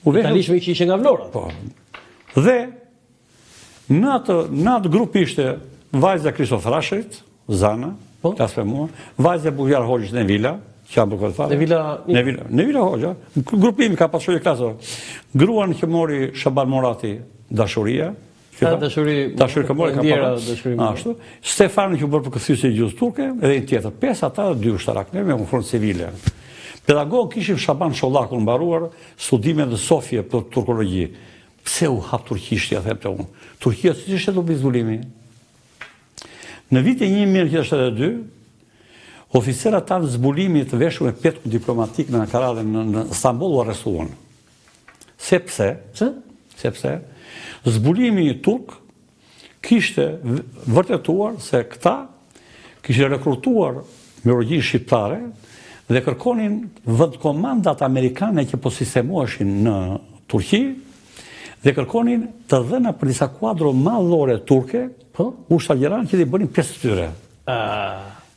U veshëm... Italisht meqë ishe nga Vlora. Po. Dhe në atë, në atë grup ishte vajza Kristo Frashërit, Zana, po? klasë me mua, vajza Bujar Hoxhës Nevila, që janë për fare. Nevila... Nevila, Nevila Hoxha, grupimi ka pas shoqe klasë. Gruan që mori Shaban Murati, Dashuria, Ka dashuri, dashuri ka mori ka pa. Ashtu. Stefani që u bërë përkthyes i gjuhës turke, edhe një tjetër, pesë ata dhe dy ushtarak, ne me uniformë civile. Pedagog kishim Shaban Çollakun mbaruar studimet në Sofje për turkologji. Pse u hap turqishtja, them të unë. Turqia si ishte të zbulimi. Në vitin 1972, oficerat tanë zbulimit të veshur me petkun diplomatik në Ankara dhe në, në Stamboll u arrestuan. Sepse, Pse? Sepse zbulimi turk kishte vërtetuar se këta kishin rekrutuar me origjinë shqiptare dhe kërkonin vendkomandat amerikane që po sistemoheshin në Turqi dhe kërkonin të dhëna për disa kuadro madhore turke, po, ushtarë që t'i bënin pjesë të tyre.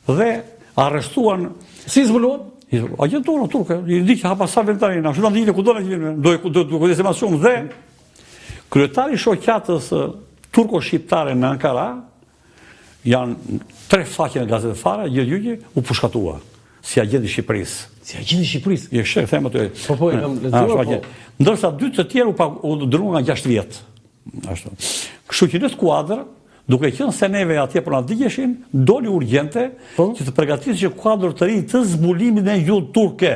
Dhe arrestuan... Si zbuluan? Agjentura turke, i di që hapa sa veprimtarinë, ashtu na ndiqte kudo në gjithë, do do të kujdesim më shumë dhe kryetari i shoqatës turko-shqiptare në Ankara janë tre faqe në gazetë fare, gjë gjyqi, u pushkatua si agjent i Shqipërisë. Si agjent i Shqipërisë? Je sheh, them aty. Po po, e kam lexuar po. Ndërsa dy të tjerë u pa u dënuan nga 6 vjet. Ashtu. Kështu që në skuadër, duke qenë se neve atje po na digjeshin, doli urgjente po? që të përgatisnin kuadro të rinj të zbulimit në gjuhë turke.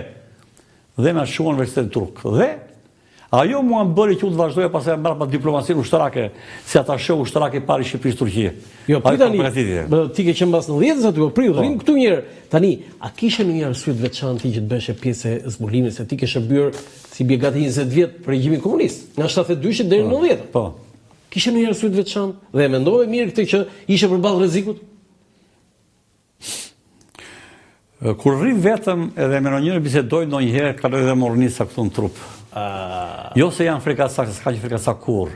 Dhe na çuan në Universitetin Turk. Dhe ajo mua më bëri që unë të vazhdoja pastaj mbrapa diplomacinë ushtarake, si atashe ushtarak i parë i Shqipërisë Turqi. Jo, pri tani, ti ke qenë mbas 90-s aty, po pri, po. rrim këtu një herë. Tani, a kishe ndonjë arsye të veçantë ti që të bëheshe pjesë e zbulimit, se ti ke shërbyer si bie gati 20 vjet për regjimin komunist, nga 72-shi deri në 90. Po. Kishe ndonjë arsye të veçantë dhe e mendove mirë këtë që ishe përballë rrezikut? Kur rri vetëm edhe me ndonjërin bisedoj ndonjëherë kaloj dhe mornica këtu në trup. Jo se jam frikacak, s'ka qenë frikacak kurrë.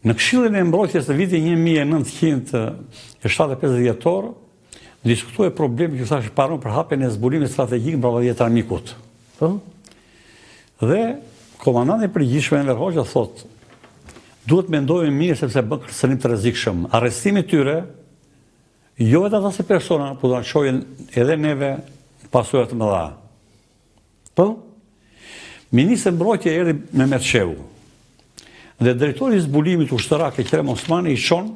Në Këshillin e Mbrojtjes të vitit 1975 dhjetor, diskutohej problemi që thashë parë për hapjen e zbulimit strategjik në prapavijë të armikut. Po? Dhe komandanti i përgjithshëm Enver Hoxha thotë, duhet mendojmë mirë sepse bën kërcënim të rrezikshëm. Arrestimi i tyre Jo vetë ata si persona, po do na çojnë edhe neve pasoja të mëdha. Po? Ministër mbrojtje erdhi Mehmet Shehu. Dhe drejtori i zbulimit ushtarak Eqrem Osmani i çon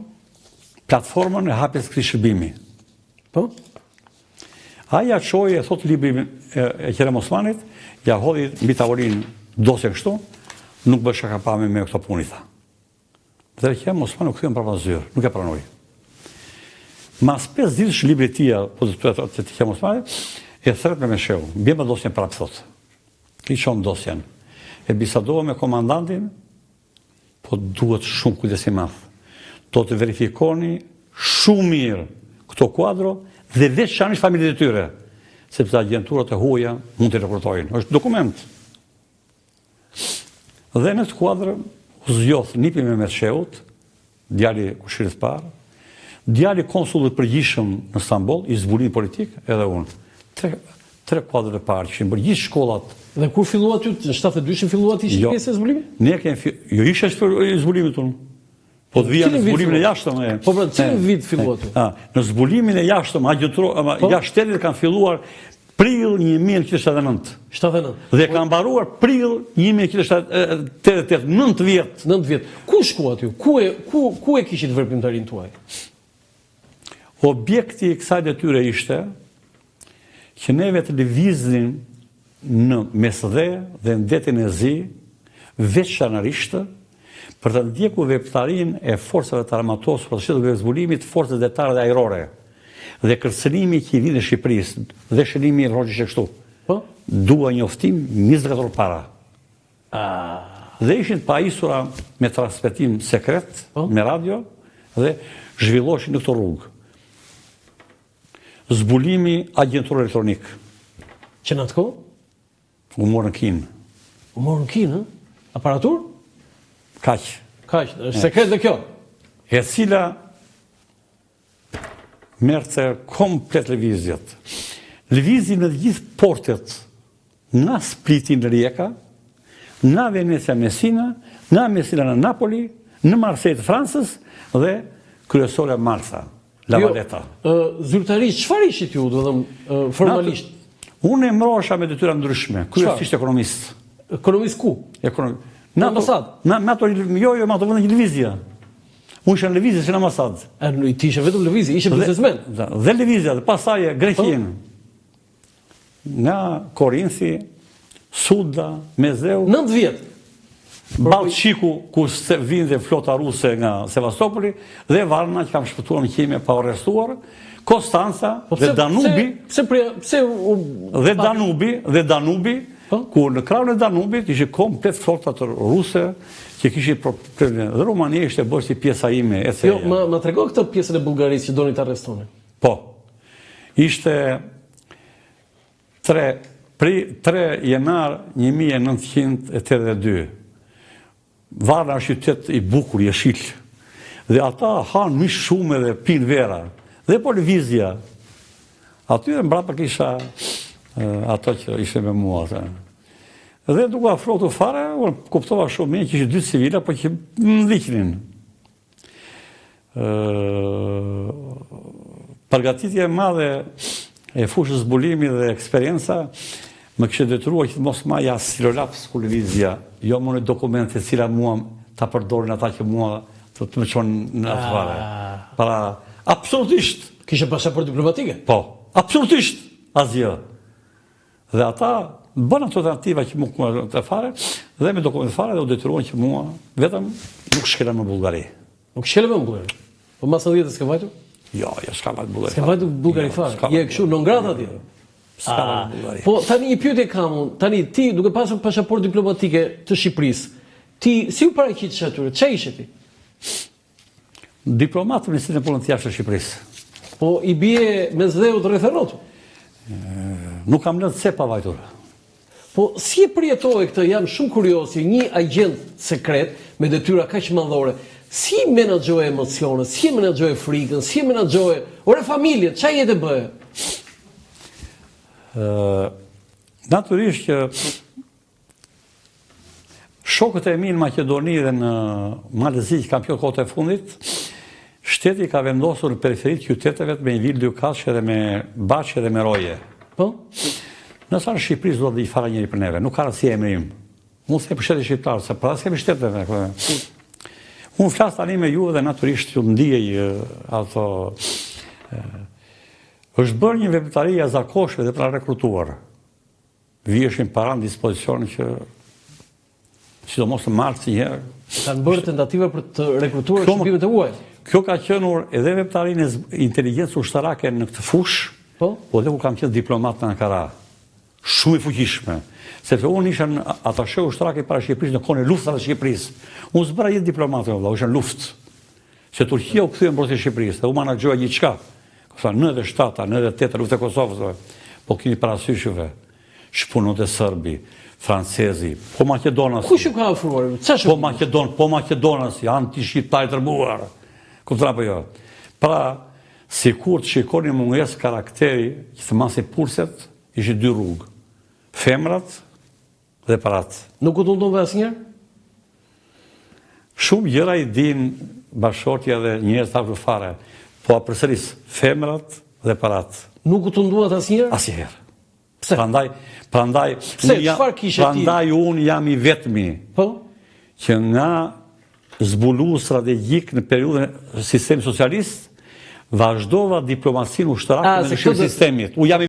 platformën e hapjes së këtij shërbimi. Po? Ai ja çoi e thot libri e Eqrem Osmanit, ja hodhi mbi tavolinë dosjen kështu, nuk bëj shaka pa me me këto punë i tha. Dhe Eqrem Osmani u kthye prapa në zyrë, nuk e pranoi. Mas 5 ditësh libri i tij, po të të të Eqrem Osmani, e thërret Mehmet Shehu, bjerma dosjen prapë thot. I çon dosjen. E bisedova me komandantin, po duhet shumë kujdes i madh. Do të verifikoni shumë mirë këto kuadro dhe veçanërisht familjet e tyre, sepse agjenturat e huaja mund t'i rekrutojnë. Është dokument. Dhe në këtë kuadër u zgjodh nipi Mehmet Shehut, djali kushëririt të parë, djali konsullit përgjithshëm në Stamboll, i zbulimit politik, edhe unë. Tre, tre kuadrot e parë që ishin bërë gjithë shkollat. Dhe kur filluat ju, në 72-shin filluat ishit jo, pjesë e zbulimit? Ne kemi, jo isha i zbulimit unë. Po të vija në zbulimin e jashtëm. E, po pra, cilin vit filluat ju? Në zbulimin e jashtëm, agjenturë, po? jashtë shtetit kanë filluar prill 1979. 79. Dhe kanë mbaruar prill 1988, 9 vjet. 9 vjet. Ku shkuat ju? Ku e ku ku e kishit veprimtarinë tuaj? Objekti i kësaj detyre ishte që neve të lëviznim në Mesdhe dhe në Detin e Zi, veçanërisht për të ndjekur veprimtarinë e forcave të armatosura të shteteve të zbulimit, forcës detare dhe ajrore, dhe kërcënimi që i vinte Shqipërisë, dhe shënimi i Hoxhës ishte kështu. Po? Dua njoftim 24 orë para. Dhe ishin të pajisura me transmetim sekret, po? me radio, dhe zhvilloheshin në këtë rrugë. Zbulimi agjenturor elektronik. Që në atë kohë? U mor në Kinë. U mor në Kinë, ë? Aparaturë? Kaq. Kaq, është sekret dhe kjo. E cila merrte komplet lëvizjet. Lëvizin në të gjithë portet nga Spliti në Rijeka. Nga Venecia Messina, nga Messina në Napoli, në Marsejë të Francës dhe kryesorja Malta, La jo, Valletta. Jo, zyrtarisht çfarë ishit ju, domethënë formalisht? Unë emërohesha me detyra ndryshme, kryesisht ekonomist. Ekonomist ku? Ekonomist. Në ambasadë? Në ato, jo, jo, në ato vende që lëvizja. Unë isha në lëvizje, si në ambasadë. E, në, ti ishe vetëm lëvizje, ishe biznesmen. Dhe, dhe lëvizja, dhe pastaj Greqinë. Po? Nga Korinthi, Suda, Mesdheu. 9 vjet. Ballçiku ku se vinte flota ruse nga Sevastopoli dhe Varna që kam shpëtuar në qime pa u arrestuar, Konstanca po dhe Danubi, pse pse pse u dhe Danubi dhe Danubi, po? ku në krahun e Danubit ishin komplet flotat ruse që kishin probleme. Dhe Rumania ishte bërë si pjesa ime e Jo, më më trego këtë pjesën e Bullgarisë që doni të arrestoni. Po. Ishte 3 pri 3 janar 1982. Varna është qytet i bukur, jeshil. Dhe ata hanë mish shumë edhe pinë vera. Dhe po lëvizja. Aty dhe mbrapa kisha ato që ishe me mua. Atë. Dhe duke afrotu fare, unë kuptova shumë mirë që ishin dy civila, po që më ndiqnin. Përgatitja e madhe e fushës zbulimi dhe eksperienca më kishte detyruar që të mos maja as stilolaps kur lëvizja, jo më një dokument e cila mua ta përdorin ata që mua të, të më çonin në atë fare. Ah. Para, absolutisht! Kishe pasaportë diplomatike? Po, absolutisht! Asgjë. Dhe ata bënë ato tentativa që më kuar të fare, dhe me dokument fare dhe u detyruan që mua vetëm nuk shkela në Bullgari. Nuk shkela në Bullgari? Po mas 90 s'ke vajtur? Jo, jo, s'ka vajtur Bullgari. S'ke vajtur Bullgari jo, fare. Je kështu non grata atje. S'ka vajtur Bullgari. Po tani një pyetje kam unë. Tani ti duke pasur pasaportë diplomatike të Shqipërisë, ti si u paraqitesh atyre? Ç'a ishe ti? Diplomat në Ministrinë e Punëve të Jashtme të Shqipërisë. Po i bie Mesdheut rreth e rrotull. Nuk kam lënë cep pa vajtur. Po si e përjetove këtë? Jam shumë kurioz si një agjent sekret me detyra kaq madhore. Si i menaxhoje emocionet, si e menaxhoje frikën, si e menaxhoje ore familjen, ça jete bëje? Ë natyrisht që Shokët e mi në Maqedoni dhe në Mal të Zi që kam qenë kohët e fundit, shteti ka vendosur në periferi të qyteteve me një vilë dykatëshe dhe me bahçe dhe me roje. Po? Ndërsa në Shqipëri s'do të dijë fare njeri për neve, nuk ka rëndësi emri im. Unë them për shtetin shqiptar, se pra s'kemi shtet neve. Unë flas tani me ju dhe natyrisht ju ndiej ato... është bërë një veprimtari e jashtëzakonshme dhe për na rekrutuar. Viheshin para në dispozicion që sidomos në mars një herë. Kanë bërë tentativa për të rekrutuar shërbimet e huaja. Kjo ka qenë edhe veprimtarinë e inteligjencës ushtarake në këtë fushë, po, po edhe kur kam qenë diplomat në Ankara. Shumë i fuqishme, sepse unë isha në atashe ushtarake para Shqipërisë në kohën e luftës së Shqipërisë. Unë s'bëra jetë diplomati, vëlla, isha në luftë. Se Turqia u kthye në mbrojtje të Shqipërisë dhe unë menaxhoja gjithçka. Kupton, 97-a, 98-a, lufta e Kosovës, po kini parasysh juve, ç'punonte serbi, francezi, po maqedonasi. Kush ju ka ofruar? Ça Po maqedon, po maqedonasi, anti-shqiptar i tërbuar. Kupton apo jo? Pra, sikur të shikoni mungesë karakteri që të masi pulset, ishin dy rrugë. Femrat dhe paratë. Nuk u tundove asnjëherë? Shumë gjëra i din bashkëshortja dhe njerëz të afërt fare. Po e përsëris, femrat dhe paratë. Nuk u tunduat asnjëherë? Asnjëherë. Pse? Prandaj, prandaj, Pse, çfarë kishe ti? Prandaj unë jam i vetmi. Po? Që nga zbulues strategjik në periudhën e sistemit socialist, vazhdova diplomacinë ushtarake në sistemit. Unë jam i.